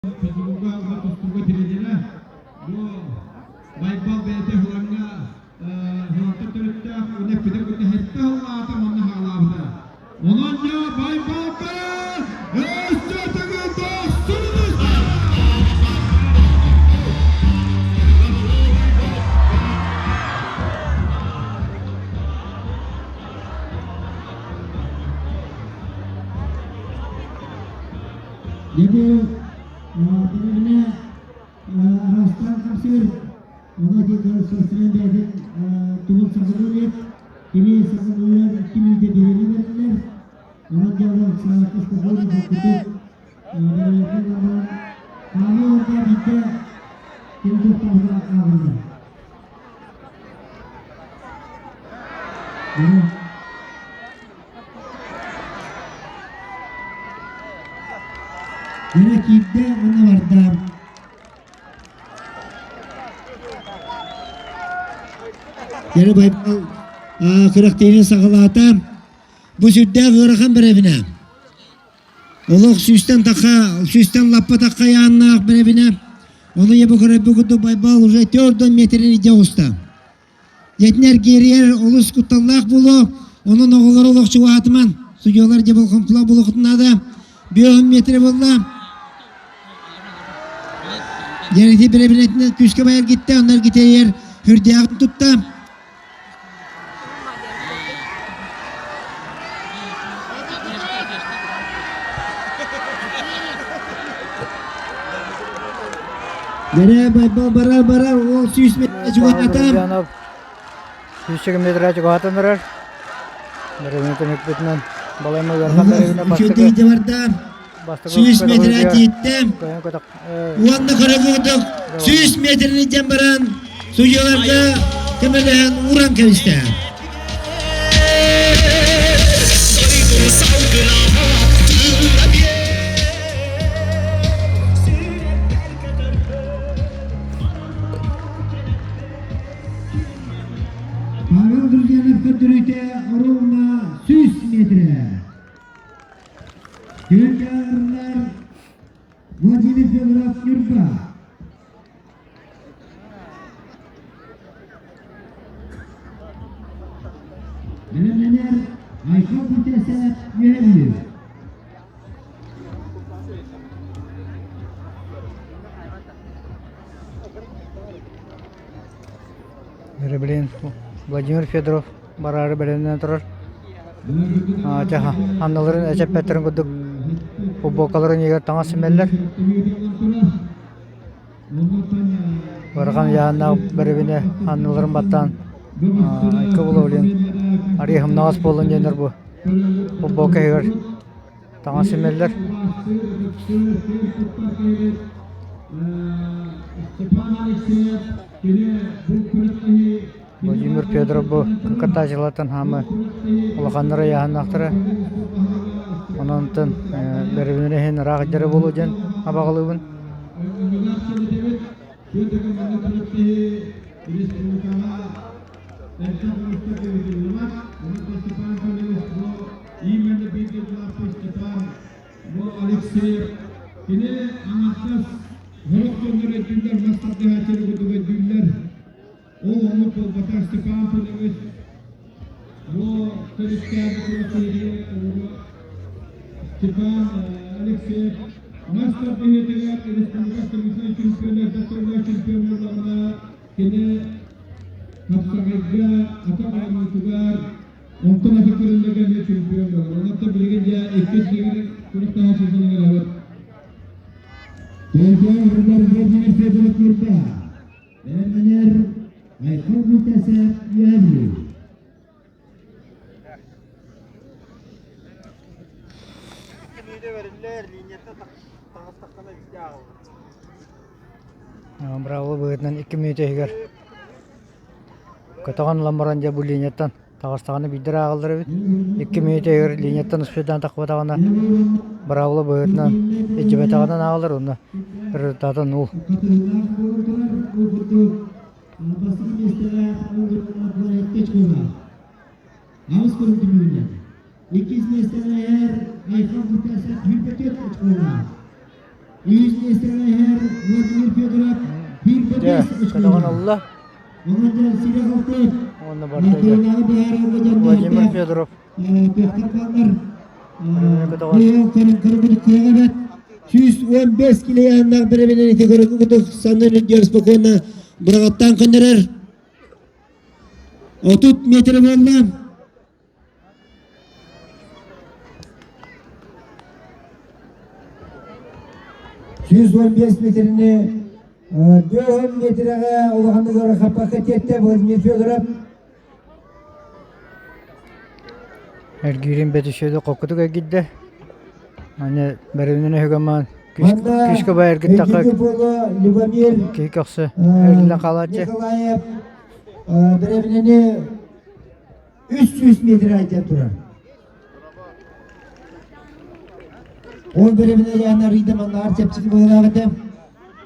Тутулуга уонна тустууга тренерэ бу Байбал бэйэтэ Һылаҥҥа Һылантан төрүттээх уонна эппитэ кытта сэттэ сыллаата уонна хаалаабыта. Онон дьэ Байбалга өссө төгүл дохсун Дьэ бу бэрэбинэ араастаан хамсыыр, ону ити спортсмен бэйэтин тугун саҕалыыр эбит, кини саҕалыырыгар икки мүнүүтэ биэрэни бэриллэр, онон дьэ ол спокойно холкутук бэрэбинэтин ылан баран хаалыы ордо биирдэ кини туохтаабыта ааҕыллар. Дьэ киирдэ уонна барда. Дьэ Байбал күрэхтэһиини саҕалаата. Бу сүрдээх ыарахан бэрэбинэ. Олох сүүстэн таха, сүүстэн лаппа тахха айааннаах бэрэбинэ. Ону я бу көрөбү курдук Байбал уже төрдөн метрин илдьэ оҕуста. Дьэтин эргиэригэр олус кутталлаах буолуо, онон оҕолору олох чугаһатыман, судьуолар дьэ болҕомтолоох буолуоххутун наада. Бүөһүн миэтэрэ буолла. Дьэрити бэрэбинэтинэн күүскэ байар гиттэ, онно эргитэригэр хүрдээҕин тутта. Бэрэ барар барар ол 100 метр чугаһатар. 100 метр чугаһатан эрэр. Бэрэбинэ түмүкпүтүнэн балайма ыарахан бэрэбинэ Үчүгэй барда. 100 метр тииттэ. Уонна көрөгүтүк 100 метрини дьэн баран судьяларга көмөлөһөн уран кэбистэ. Павел Друзьянов көрдөрүүтэ ровно 100 метрэ. Түөртэ Владимир Федоров Ньурба. Бэлэмнэнэр Айхал Бүтээсэп үөһэ Блин, Владимир Федоров бараары бэлэмнэнэн турар. Анналарын эчэппэттэрин курдук футболкаларын иһигэр таҥас симэллэр. Ыарахан ыйааһыннаах бэрэбинэ анныларын баттаан икки булабылын арыый сымнаҕас буоллун диэннэр бу футболка иһигэр таҥас симэллэр. Владимир Федоров бу кытаачылартан хаамы улаханнар ыйааһыннаахтара. Онон онтон бэрэбинэ иһин ыраах дьара буолуо диэн абаҕалыыбын. Кини аҥардас сорох дьоннор өйдүүллэр, мас тардыһааччыны курдук өйдүүллэр. Ол оннук буолбатах Степан Павлович бу төрүттээбит киһи Степан Алексеев мас тардыһыытыгар республика комиссия чемпионер, докторлар чемпион буоллаҕына кини хапсаҕайга атах оонньуутугар онтон аты көрүллэргэ эмиэ чемпион буолар. Онон билигин дьэ иккис күрэхтэһэ сезонугар абыт. Чемпион Владимир Федоров Ньурба. Бэлэмнэнэр Айхал Бүтээсэп Үөһэ Браво быһыытынан 2 мүнүүтэ иһигэр көтөҕөн ылан баран дьэ бу линияттан таҕыстаҕына биирдэ эрэ ааҕыллар эбит. 2 мүнүүтэ иһигэр линияттан успедаан тахпатаҕына быраабыла быһыытынан илдьибэтэҕинэн ааҕыллар уонна результата нул. Аҕыс көрүҥ түмүгүнэн иккис миэстэҕэ иһэр Айхал Бүтээсэп 24 очколаах. Дьэ, көтөҕөн ылла. Уонна барда дьэ. Владимир Федоров. 115 килояннаах бэрэбинэн ити көрөккүтүк саннын үрдүгэр спокойно быраҕаттаан көннөрөр. 30 метр буолла. 115 метрини 4 метрэҕэ улаханнык ыарахаппакка тиэртэ Владимир Федоров. Эргиирин бэтишиэдэ хоккутук эргийдэ. Аны бэрэбинэн өһүгэмаан күүскэ бай эргиттахха киһи көхсө эргиллэн хаалааччы. Николаев бэрэбинэни 300 метр айдан турар. Ол бэрэбинэ яна арыйда маннаар чэпчэки быһыылаах этэ.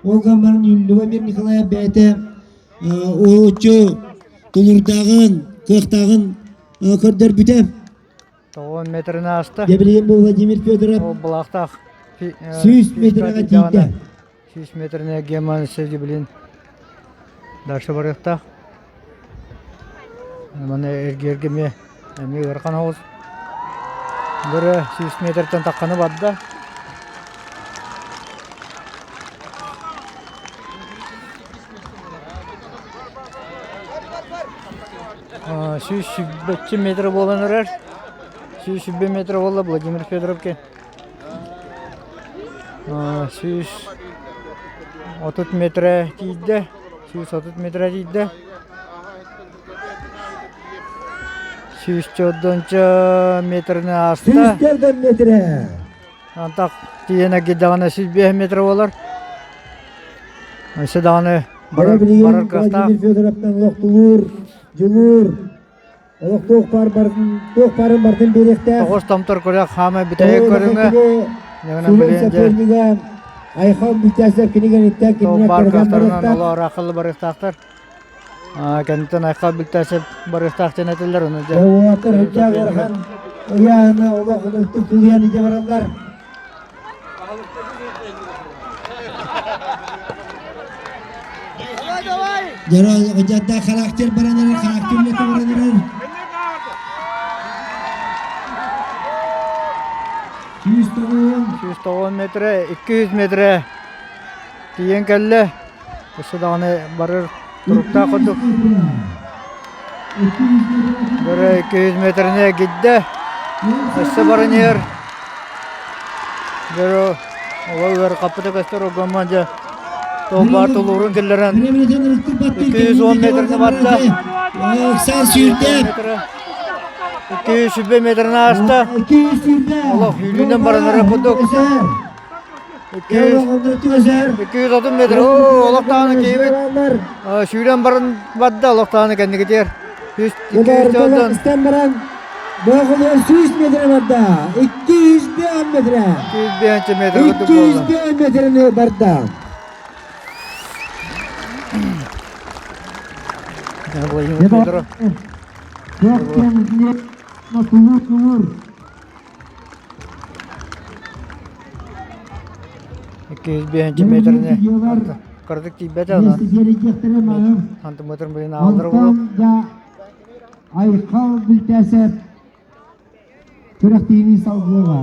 Ол гаммарын Любомир Николаев бэйэтэ уһулуччу тулуурдааҕын, кыахтааҕын көрдөрбүтэ. 90 метрин ааста. Габриэль Владимир Федоров Ол былаахтаах 100 метрға тиийдэ. 100 метріне Герман сирги билин дальше барыахтаах. Маны эргиэргэ эмиэ эмиэ ыарахан оҕус. Бөрө 100 метртэн тахханы барда. 120 метр буолан эрэр. 120 метр буолла Владимир Федоровке. 130 метрэ тиийдэ. 130 метрэ тиийдэ. 104 метрини ааста. 104 метрэ. Антах тиийэн эргийдэҕинэ 105 метр буолар. Өссө даҕаны барар, барар кыахтаах. Владимир Федоровтан олохтулуур, дьулуур, олох туох баар барын, туох баарын барытын биэриэхтээх. Тоҕус томтор күрэх хаамай бүтэһик көрүҥэ. Ньыгынан билиэн дьэ. Айхал Бүтээсэп кинигэниттэн Туох баар кыахтарынан олоор акыллы барыахтаахтар. Кэнниттэн Айхал Бүтээсэп барыахтаах диэн этэллэр ону дьэ. Уолаттар үрдээх ыарахан ыйааһына олох ынырыктык тулуйан илдьэ бараллар. Дьарда характер баран эрэр, характер үлэтэ баран эрэр. 190. 190 метрэ, 200 метрэ тиийэн кэллэ. Өссө даҕаны барыр туруктаах курдук. Бөрө 200 метрини эргийдэ. Өссө баран иһэр. Бөрө ол ыарахаппыта көстөр огомман дьэ туох баар тулуурун киллэрэн 210 метрини барда. Оксан сүүрдэ. 220 метрин ааста. Олох сүүрүүнэн баран эрэр курдук. 230 метр. Оо, олох даҕаны киһибит сүүрэн баран барда, олох даҕаны кэнникитигэр. 200 Истэн баран Боҕулуор 100 метр барда. 205 метр. 205 метр курдук буолла. 205 метрини барда. Владимир Федоров. 205 метрини кырдык тиийбэтэ онон сантиметр билин аалдыр буолуо. Айхал Бүлтээсэп күрэхтиини салгыаҕа.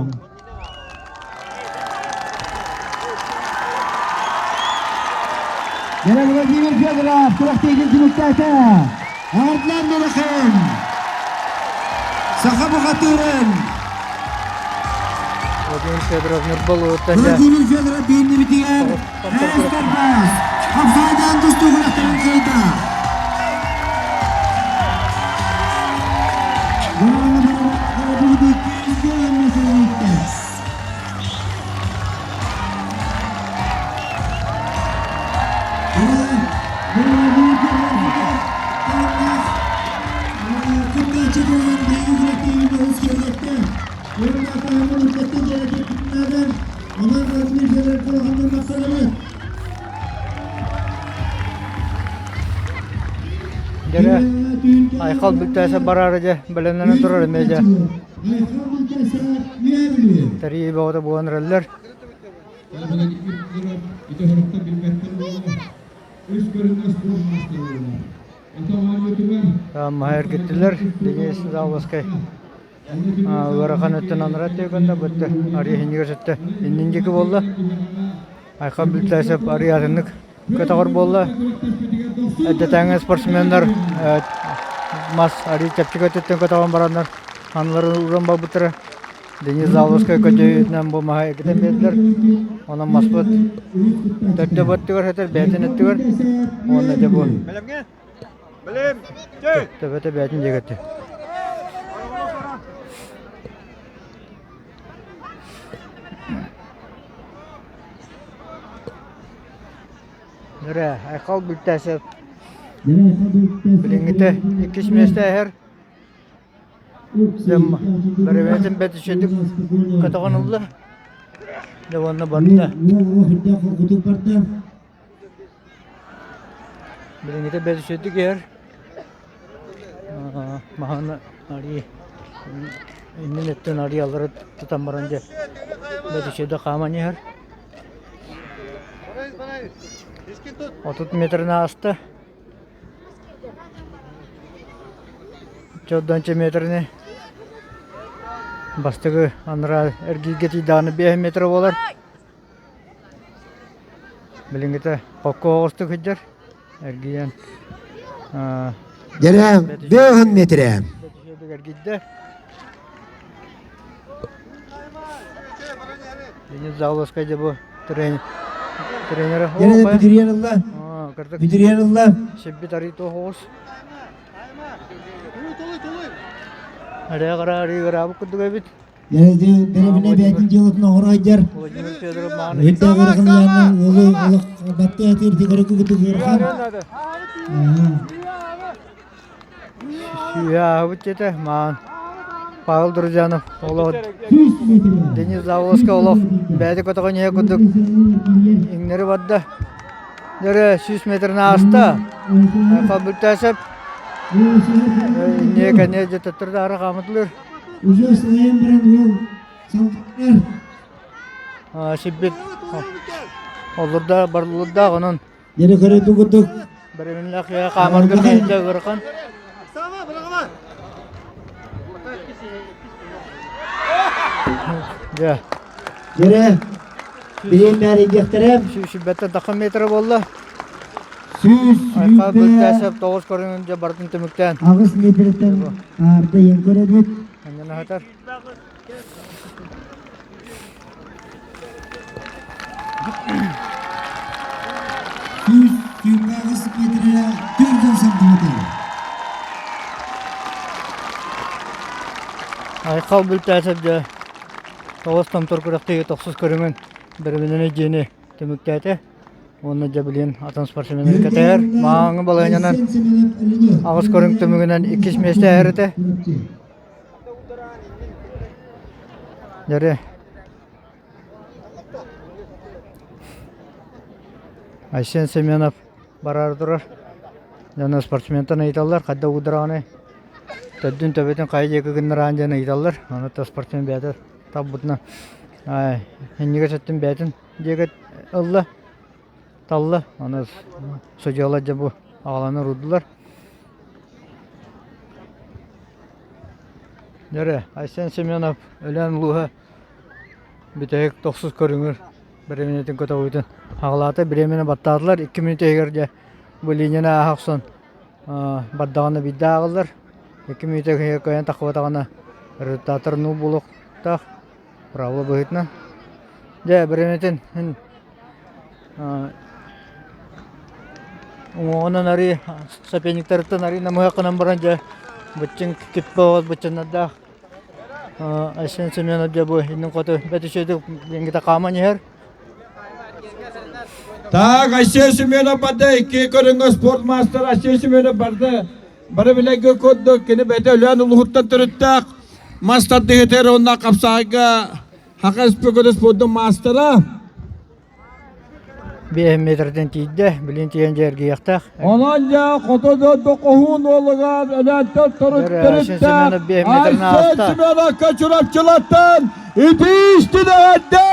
Дьэ Владимир Федоров күрэхтиитин түмүктээтэ. Ардынан Мелехин Саха бухатыырын Владимир Федоров Нурбалуыттан Владимир Федоров биһиннибитигэр Эстербас Хапсайдан тустуу күрэхтэрин кыайда. Дьэрэ Айхал бүттээсэ бараары дьэ бэлэмнэнэн турар эмиэ дьэ. Тэрийии бөҕөтө буолан эрэллэр. Маһа эргиттилэр Денис Заволоскай ыарахан өттүн анараа өттүгэр бытты арыы иһинигэр сөттө иннин диэки буолла. Айхан Бүлтээсэп арыы атыннык көтөҕөр буолла. Эрдэтээҥи спортсменнар мас арыы чэпчэки өттүттэн көтөҕөн бараннар аныларын ууран барбыттара. Денис Заволоскай көтөйүүтүнэн бу маһы эргитэн биэрдилэр. Онон маспыт төрдө бөттүгэр сытар бэйэтин өттүгэр уонна дьэ бу төбөтө бэйэтин диэки Нөрэ, Айхал Бүлтээсэп билиҥҥитэ иккис миэстэ иһэр. Бэрэбинэтин бэрт үчүгэйдик көтөҕөн ылла. Дьэ уонна барда. Билиҥҥитэ бэрт үчүгэйдик иһэр. Маһаны арыы иннин өттүн арыы аллара тутан баран дьэ бэрт үчүгэйдик хааман иһэр. 30 метрин ааста. Чордонча метрини бастакы анараа эргииргэ тиийдэҕинэ 5 метр буолар. Билиҥҥитэ хокко оҕустук сылдьар. Эргийэн Дьэрэ, 5 метрэ. Эргийдэ. Денис Заволоскай дьэ бу тренер тренера Дьэрэ бүтүрүйэн ылла. Бүтүрүйэн ылла. Сиббит арыы тоҕус. Арыы кара арыы кыраабыт курдук эбит. Дьэрэ бэрэбинэ бэйэтин дьыалатын оҥоро айдьар. Владимир Федоров мааны. Үрдээх ыарахан ыйааннан уолу олох баттыы атыыр дигорокку курдук ыарахан. Сүүһэ диэтэ маан Павел Друзьянов олох Денис Заволоска олох бэйэтэ көтөҕөн иһэ курдук иҥнэри барда. Дөрө 100 метрин ааста. Фабрикта сөп. Инние кэнниэ дьэ төттөрү даары хаамытылыр. Уже сылайан баран уол салгыннар. Сиббит олурда барыллардаах онон Дьэрэ көрөйбүт курдук. Бэриминнэх хаамарга мэһэйдэ ыарахан. Дьэ. Дьэрэ билиэн мээрийдиэхтэрэ. Сүүсүбэттэн тахсан метр буолла. Сүүс Айха Бүлтээсэп тоҕус көрүҥүн дьэ барытын түмүктээн. Аҕыс метртэн аарда иэн көрөбүт. Анньан аһатар. 128 метрэ 4 сантиметр. Айхал Бүлтээсэп дьэ тоҕус томтор күрэхтэһии тохсус көрүҥүн бэрэбинэни дьиэни түмүктээтэ. Уонна дьэ билигин атын спортсменнары кэтэһэр. Мааҥы балаһыанньанан аҕыс көрүҥ түмүгүнэн иккис миэстэ этэ. Дьэрэ Айсен Семенов бараары турар. Дьоно спортсментан ыйыталлар, хайда уудураҕыный? Төрдүн төбөтүн хайа диэки гыннараан диэн ыйыталлар. Ону спортсмен бэйэтэ талбытынан иннигэр өттүн бэйэтин диэки ылла, талла. Аны судьуйалар дьэ бу аҕалан уурдулар. Дьэрэ, Айсен Семенов Өлөөн улууһа бүтэһик тохсус көрүҥүр бэрэбинэтин көтөҕүүтүн аҕалаата. Бириэмэни баттаатылар. Икки мүнүүтэ иһигэр дьэ бу линияны ааһа охсон бардаҕына биирдэ ааҕыллар. Икки мүнүүтэ иһигэр кыайан тахсыбатаҕына результаттар нуу буолуохтаах. Правила быһыытынан. Дьэ, бэрэбинэтин Уҥуоҕунан арыы соперниктарыттан арыы намыһаххынан баран дьэ быччыҥ киппэ оҕус быччыннардаах Айсен Семенов дьэ бу иннин хоту бэрт үчүгэйдик билиҥҥитэ хааман иһэр. Так, Айсен Семенов барда икки көрүҥҥэ спорт маастара Айсен Семенов барда. Бары билэргэ курдук кини бэйэтэ Өлөөн улууһуттан төрүттээх мас тардыһыытыгар уонна хапсаҕайга Саха Республикатын спордун маастара. Биэс метрдэн тиийдэ, билин тиийэн дьэ эргийиэхтээх. Онон дьэ хоту дойду хоһуун уолугар Өлөөнтөн төрүттээх Айсен Семеновка Чурапчылаттан итии истиҥ эҕэрдэ!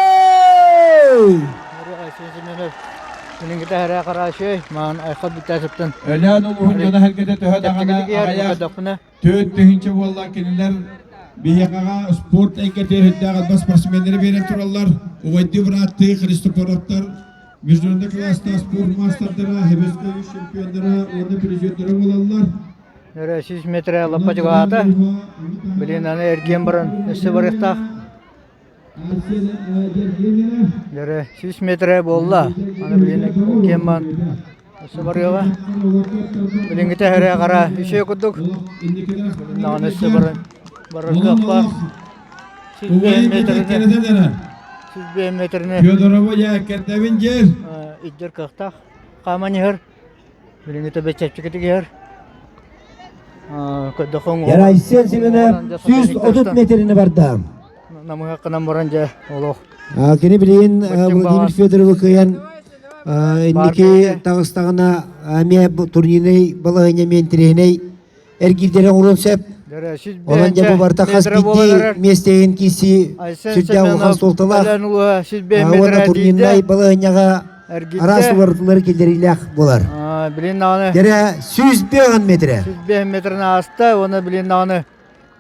Үчүгэй! Билиҥҥитэ эрэ хараачый, маан айхал бүтээсиптэн Өлөөн улууһун дьоно-сэргэтэ төһө даҕаны аҕыйах 4000 буолла кинилэр биһиэхэҕэ спорт эйгэтигэр үрдээх элбэх спортсменнары биэрэн тураллар. Убайдыы бырааттыы Христофоровтар международный класстаах спорт маастардара, Хебескович чемпионнара уонна призердара буолаллар. Өрө 100 метрэ лаппа чугаһаата. Билин аны эргиэн баран өссө барыахтаах. Дьэрэ 100 метрэ буолла. Аны билин эргиэн баран өссө барыаҕа. Билиҥҥитэ эрэ хара үчүгэй курдук. Даҕаны өссө баран барар кыах баар. 105 метрини 105 метрини Федорова я кэрдэбин дьэр. Иддер кыахтаах. Хааман иһэр. Билиҥҥитэ бэчэччикитик иһэр. Көрдөхөҥ Яра Айсен Семенов 130 метрини барда. Намыһаххынан баран дьэ олох. Кини билигин Владимир Федоровы кыайан инники таҕыстаҕына эмиэ турнирнай балаһыанньа эмиэ интэриэһинэй эргиирдэрэ оҥоруон сөп. Онон дьэ бу барыта хас биирдии миэстэһин киирсии сүрдээх улахан суолталаах уонна турнирнай балаһыанньаҕа араас уларытыылары киллэриилээх буолар. Билин даҕаны Дэрэ 105 метрэ. 105 метрин ааста уонна билин даҕаны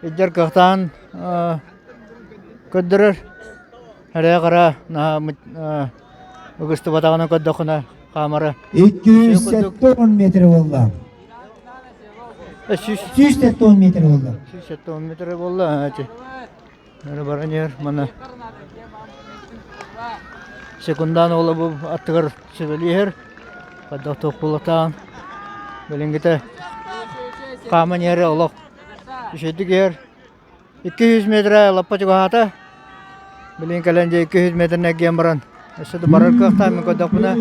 илдьэр кыахтаан көрдөрөр. Эрэ қара наһаа ыгыстыбатаҕына көрдөххүнэ хаамара 270 метр буолла. 170 метр буолла. 170 метр буолла. Өрө баран иһэр мана секундаан уола бу аттыгар сөбөлүү иһэр. Хайдах туох буолуохтааҕын билиҥҥитэ хааман иһэр олох үчүгэйдик иһэр. 200 метрэ лаппа чугаһаата. Билигин кэлэн дьэ 200 метринэн эргийэн баран өссө да барар кыахтаах мин көрдөхпүнэ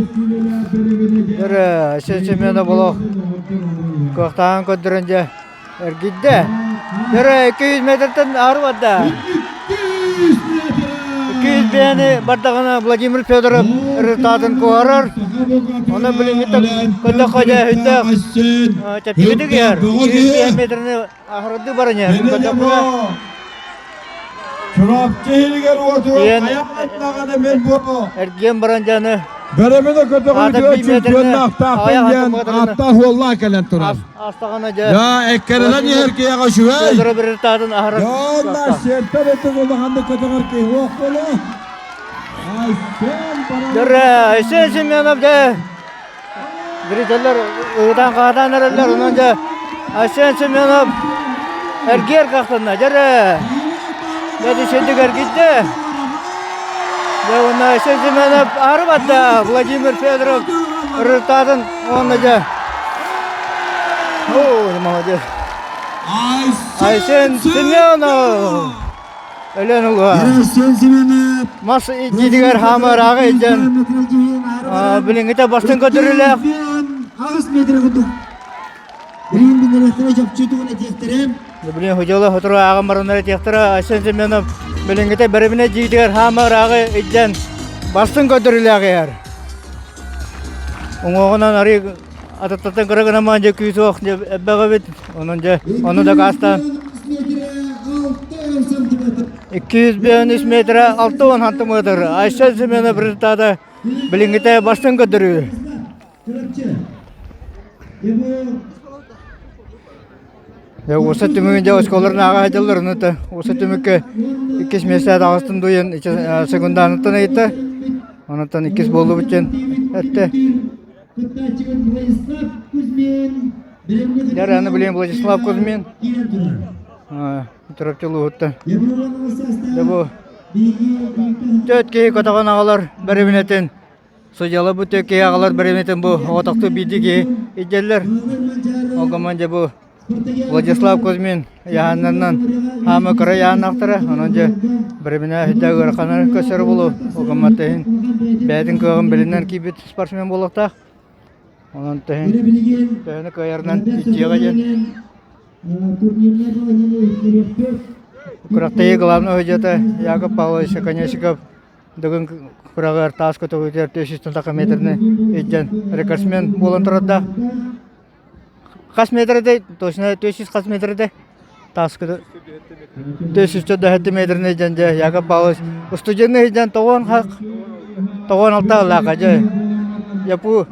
Өрө Айсен Семенов олох кыахтааҕын көрдөрөн дьэ эргийдэ. Өрө 200 метртэн ары барда. 200 бэйэни бардаҕына Владимир Федоров результатын куоһарар. Онон билиҥҥи көрдөххө дьэ өйдөөх чэпчэкитик иһэр. 200 метрини Аһырды баран иһэр. Чурапчы иһигэр уотугар хайаан мен бу Эргиэн баран дьаны Бөрөмүнө көтөҕүлгө чемпионнаахтаахпын диэн ааттаах уоллаа кэлэн турар. Астаҕана дьэ. Я эккэрэлэн иһэр киһиэхэ үчүгэй. Федора Беретатын аһарар. Дьонна сиэртэн өтүк улаханнык көтөҕөр киһи суох буолуо. Айсен баран. Дөрө, Айсен Семенов дьэ Грителлэр ыытан-хаатаан эрэллэр, онон дьэ Айсен Семенов эргиэр кахтанна, дьэрэ. Дьэ дьэ эргийдэ. Дьэ уонна Айсен Семенов аһары барда Владимир Федоров результатын уонна дьэ. О, молодец. Айсен Семенов! Өлөн улуһа. Айсен Семенов Мас иччитигэр хаамыраҕы илдьэн билиҥҥитэ бастыҥ көтөрүлээх. Аҕыс метр курдук. Билигин биллэриэхтэрэ чопчу тугун этиэхтэрэ. Билигин худьола сотору ааҕан бараннар этиэхтэрэ Айсен Семенов билиҥҥитэ бэрэбинэ дьиитигэр хаамыраҕы илдьэн бастыҥ көтөрүлээх иһэр. Уҥуоҕунан арыы атыттартан кыра гынан дьэ күүс суох дьэ элбэх эбит. Онон дьэ ону дакаастаан 253 метрэ 60 сантиметр. Айсен Семенов результата билиҥҥитэ бастыҥ көрдөрүү. Дьэ уоса түмүгүн дьэ оскуолаларын ааҕа сылдьаллар, ону та уоса түмүккэ иккис миэстэ таҕыстым дуйан секундааныттан ыйытта. Онуттан иккис буоллубут диэн эттэ. Дьэ аны билигин Владислав Кузьмин Чурапчы улууһуттан. Дьэ бу төрт киһи көтөҕөн аҕалар бэрэбинэтин судьялар бу төрт киһи аҕалар бэрэбинэтин бу оҕотохтуу биирдии киһи илдьэллэр. Ол гынан дьэ бу Владислав Кузьмин яһааннарынан хаама кыра яһааннаахтара, онон дьэ бэрэбинэ сүрдээх ыараханнарын көрсөрө буолуо. Ол гыммат иһин бэйэтин кыаҕын билинэн киирбит спортсмен буолуохтаах. Онон төһөн төһөнү кыайарынан иччиэҕэ диэн. Күрэхтэһии главный судьята Яков Павлович Оконешников Дыгын күрэҕэр таас көтөҕүүтүгэр 400 таха метрини илдьэн рекордсмен буолан турардаах. Хас метрдэй? Точно 400 хас метрдэй? Таас көтө 407 метрини илдьэн дьэ Яков Павлович устудьуоннуу илдьэн тоҕуон хах. 96 ыллааха дьэ Япу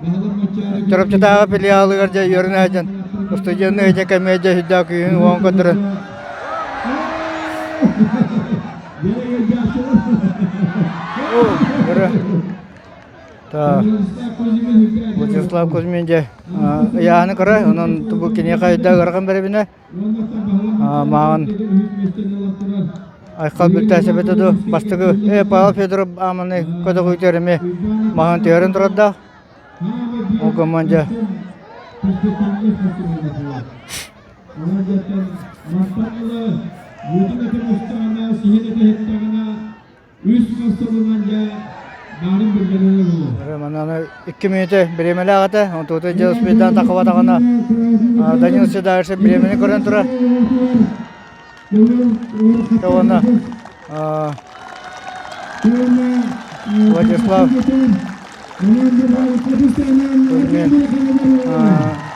Чурапчытааҕы филиалыгар дьэ үөрэнэ сылдьан устудьуоннуу сылдьан кэмҥэ дьэ сүрдээх күүһүн уоҕун көрдөрөн Владислав Кузьмин дьэ ыйааһыны кыра, онон бу киниэхэ өйдөөх ыарахан бэрэбинэ. Мааҕын Айхал бүттээсэбитэ ду бастакы Павел Федоров ааманы көтөҕүүтүгэр эмиэ маһын түһэрэн турардаах. Ол гынан дьэ Үс хас сылынан дьэ баарын билгэлэнэ буолуо. Манна 2 мүнүүтэ бириэмэлээх этэ. Онтугуту дьэ успейдаан тахыбатаҕына Данил Седаевич бириэмэни көрөн турар. Уонна Владислав Кузьмин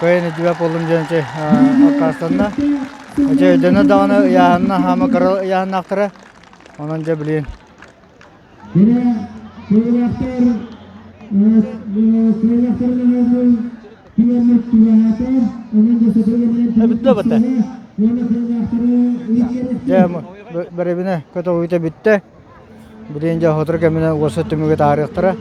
кыайан өйдүбэт буоллум диэн аккаастанна. Дьэ өйдөнө даҕаны ыйааһынна хаама кыра ыйааһыннаахтара. Онон дьэ билигин Бүттэ бата. Дьэ бэрэбинэ көтөҕүүтэ бүттэ. Билигин дьэ сотору кэминэн уоса түмүгэ таарыахтара.